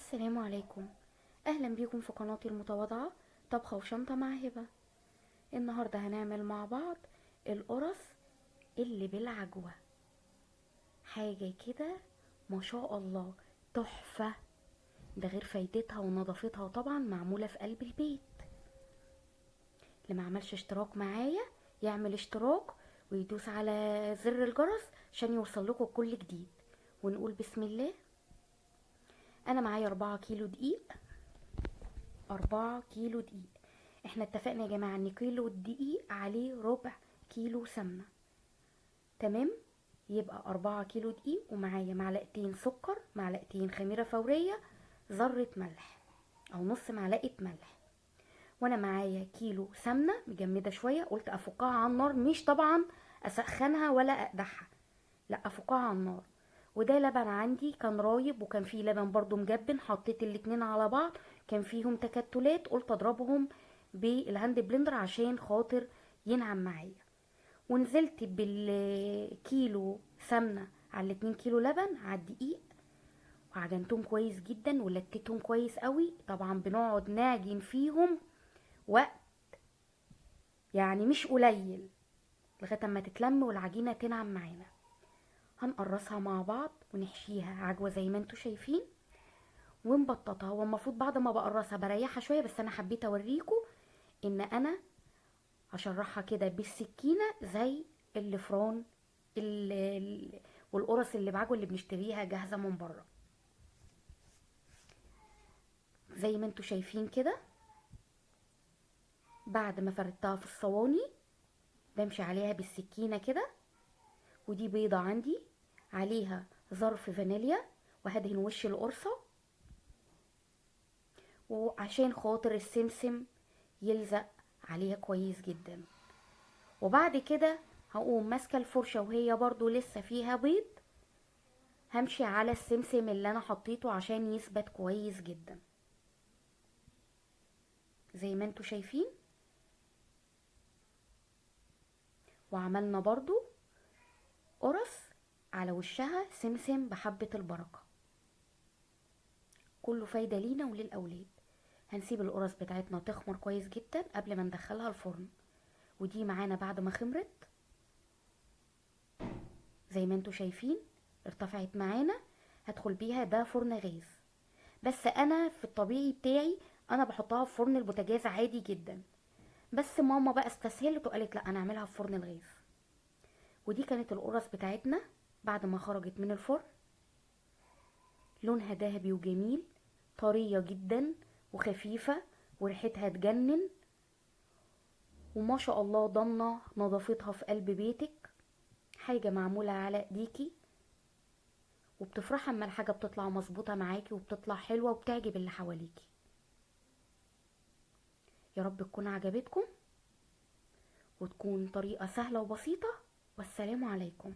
السلام عليكم، اهلا بيكم في قناتي المتواضعة طبخة وشنطة مع هبة. النهاردة هنعمل مع بعض القرص اللي بالعجوة، حاجة كده ما شاء الله تحفة، ده غير فايدتها ونظافتها، وطبعا معمولة في قلب البيت. اللي ما عملش اشتراك معايا يعمل اشتراك ويدوس على زر الجرس عشان يوصل لكم كل جديد. ونقول بسم الله. انا معايا 4 كيلو دقيق، 4 كيلو دقيق. احنا اتفقنا يا جماعة ان كيلو الدقيق عليه ربع كيلو سمنة، تمام؟ يبقى 4 كيلو دقيق، ومعايا معلقتين سكر، معلقتين خميرة فورية، ذرة ملح او نص معلقة ملح. وانا معايا كيلو سمنة مجمدة شوية، قلت افكها على النار، مش طبعا اسخنها ولا اقدحها، لا افكها على النار. وده لبن عندي كان رايب، وكان فيه لبن برضو مجبن، حطيت الاتنين على بعض، كان فيهم تكتلات، قلت اضربهم بال hand blender عشان خاطر ينعم معايا. ونزلت بالكيلو سمنة على الاتنين كيلو لبن على الدقيق، وعجنتهم كويس جدا ولتتهم كويس قوي. طبعا بنقعد نعجن فيهم وقت مش قليل لغاية اما تتلم والعجينة تنعم معانا. هنقرصها مع بعض ونحشيها عجوة زي ما انتوا شايفين ونبططها. هو المفروض بعد ما بقرصها بريحها شوية، بس انا حبيت اوريكم ان انا هشرحها كده بالسكينة زي الفران والقرص اللي بعجوة اللي بنشتريها جاهزة من بره، زي ما انتوا شايفين كده. بعد ما فردتها في الصواني بمشي عليها بالسكينة كده. ودي بيضة عندي عليها ظرف فانيليا، وهدهن وش القرصة، وعشان خاطر السمسم يلزق عليها كويس جدا. وبعد كده هقوم ماسكة الفرشة وهي برضو لسه فيها بيض، همشي على السمسم اللي انا حطيته عشان يثبت كويس جدا زي ما انتوا شايفين. وعملنا برضو قرص على وشها سمسم بحبة البركة، كله فايدة لينا وللأولاد. هنسيب القرص بتاعتنا تخمر كويس جدا قبل ما ندخلها الفرن. ودي معانا بعد ما خمرت زي ما انتوا شايفين ارتفعت معانا. هدخل بيها ده فرن غاز، بس انا في الطبيعي بتاعي انا بحطها في فرن البوتاجاز عادي جدا، بس ماما بقى استسهلت وقالت لا انا اعملها في فرن الغاز. ودي كانت القرص بتاعتنا بعد ما خرجت من الفرن، لونها ذهبي وجميل، طرية جدا وخفيفة وريحتها تجنن، وما شاء الله ضامنة نظافتها في قلب بيتك. حاجة معمولة على ايديكي، وبتفرحي اما الحاجة بتطلع مظبوطة معاكي وبتطلع حلوة وبتعجب اللي حواليكي. يا رب تكون عجبتكم وتكون طريقة سهلة وبسيطة. والسلام عليكم.